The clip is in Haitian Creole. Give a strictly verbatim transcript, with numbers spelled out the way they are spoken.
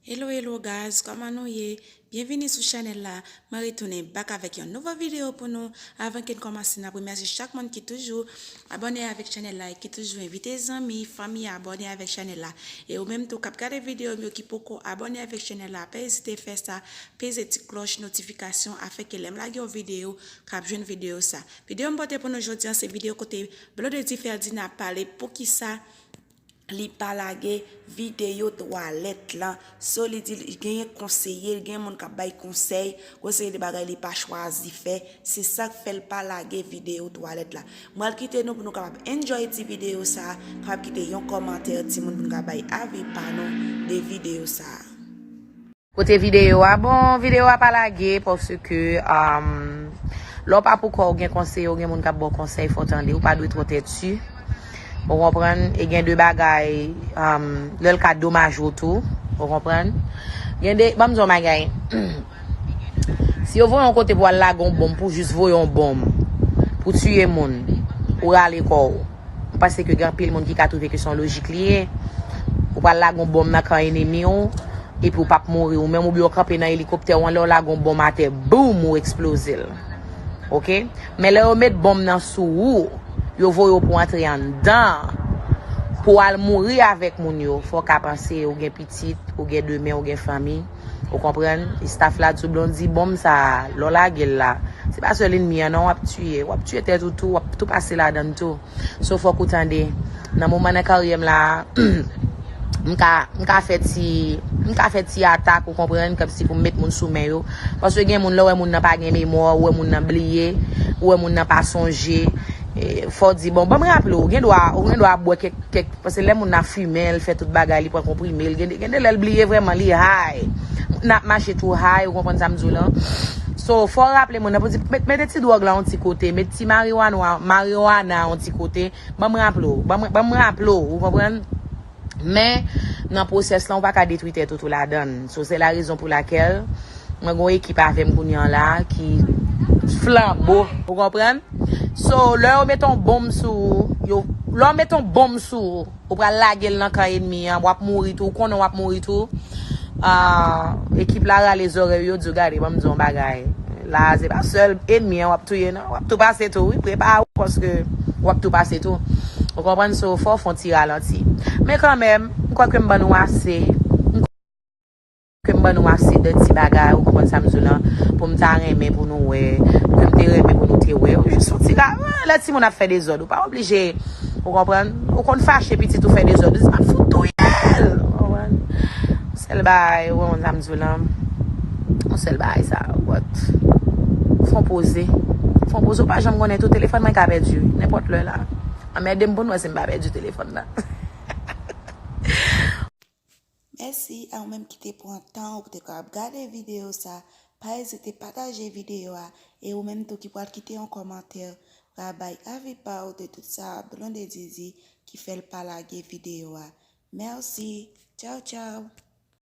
Hello, hello guys, kòman nou ye? Byenvini sou chanèl la. Mwen retounen back avèk yon nouvo videyo pou nou. Avan ke n kòmanse, n ap remèsye chak moun ki toujou abòne avèk chanèl la e ki toujou envite zanmi, fanmi abòne avèk chanèl la. E ou menm tou k ap gade videyo m yo ki poko abòne avèk chanèl la, pa ezite fè sa, peze ti klòch notifikasyon afin ke lè m lage yon videyo, k ap jwenn videyo sa. Videyo m pote pou nou jodi a, se videyo kote Blondedy Ferdinand ap pale poukisa li pa lage videyo twalèt lan. So, li di li genyen konseye, li gen moun k ap bay konsèy, yon seri de bagay li pa chwazi fè. Se sa k fè l pa lage videyo twalèt la. Mwen al kite nou pou nou kapab enjoy ti videyo sa, kapab kite yon kòmantè, timoun, pou nou ka bay avi pa nou de videyo sa. Kote videyo a? Bon, videyo a pa lage paske, um, lè w pa pou kò w, gen konseye, ou gen moun k ap ba w konsèy, fò w tande, ou pa dwe twò tèti. Ou konprann? E gen de bagay, um, lè l ka domaj ou tou. Ou konprann? Gen de, ban m di w yon bagay. Si yo voye yon kote pou al lage yon bonm, pou jis voye yon bonm, pou tiye moun, ou rale kò w. M panse ke gen anpil moun ki ka twouve ke se yon lojik li ye. Ou pral lage yon bonm nan kan enemi w, epi ou p ap mouri ou menm, oubyen w kanpe nan elikoptè w an, lè w lage yon bonm atè, boum, ou eksploze l. Oke? Men lè yo met bonm nan sou ou, yo voye w pou antre anndan, pou w al mouri avèk moun yo, fò w ka panse ou gen pitit, ou gen demen, ou gen fanmi. Ou konprann? Staff la di w, Blondy, bonm sa a, lè w lage l la, se pa sèl enmi an non w ap tiye. W ap tiye tèt ou tou, w ap tou pase ladan l tou. So, fòk ou tande. Nan moman nan karyè m la, m ka, m ka fè ti, m ka fè ti atak, ou konprann, kòmsi pou m met moun sou men yo. Paske gen moun, lè w wè moun nan pa gen memwa, ou wè moun nan bliye, ou wè moun nan pa sonje, e, fò w di, bon, ban m raple w, ou gen dwa, ou gen dwa ap bwè kèk, kèk, paske lè moun nan fimen, l fè tout bagay, li pran konprime, l gen, gen de lè l bliye vrèman, li high. Moun nan ap mache tou high, ou konprann sa m di w lan? So, fò w raple moun nan pou di, met, mete ti dwòg la yon ti kote, met ti mariwana, mariwana yon ti kote, ban m raple w, ban m, ban m raple w, ou konprann? Men, nan pwosès lan, ou pa ka detwi tèt ou tou ladan l. So, se la rezon pou lakèl mwen gen yon ekip avè m kounye an la ki flanbo, ou konprann? So, lè yo met yon bonm sou ou, yo, lè yo met yon bonm sou ou, ou pral lage l nan kan enmi an, w ap mouri tou, ou konnen w ap mouri tou. Ah, ekip la rale zòrèy yo, yo di w, gade, ban m di w yon bagay. La, se pa sèl enmi an w ap touye, non. W ap tou pase tou, wi. Prepare w, paske w ap tou pase tou. Ou konprann? So, fò w fè yon ti ralanti. Men kanmenm, m kwè ke m ban nou ase. M kwè ke m ban nou ase de ti bagay, ou konprann sa m di w lan, pou m ta renmen pou nou wè, ke m te renmen pou nou te wè. Jis yon ti ra-, lè timoun ap fè dezòd, ou pa oblije, ou konprann? Ou konn fache pitit ou fè dezòd, ou di, "M ap fout touye l!" Ou konprann? Sèl bagay, ou konprann sa m di w lan? Yon sèl bagay sa, what? Fon poze. Fon poze, ou pa janm konnen tou, telefòn mwen ka pèdi, nenpòt lè la. Anmède m pou n wè si m pa pèdi telefòn nan. Mèsi a ou menm ki te pran tan ou pou te kapab gade videyo sa. Pa ezite pataje videyo a. E ou menm tou ki pral kite yon kòmantè, pral bay avi pa w de tout sa Blondedy di ki fè l pa lage videyo a. Mèsi. Tchaw, tchaw.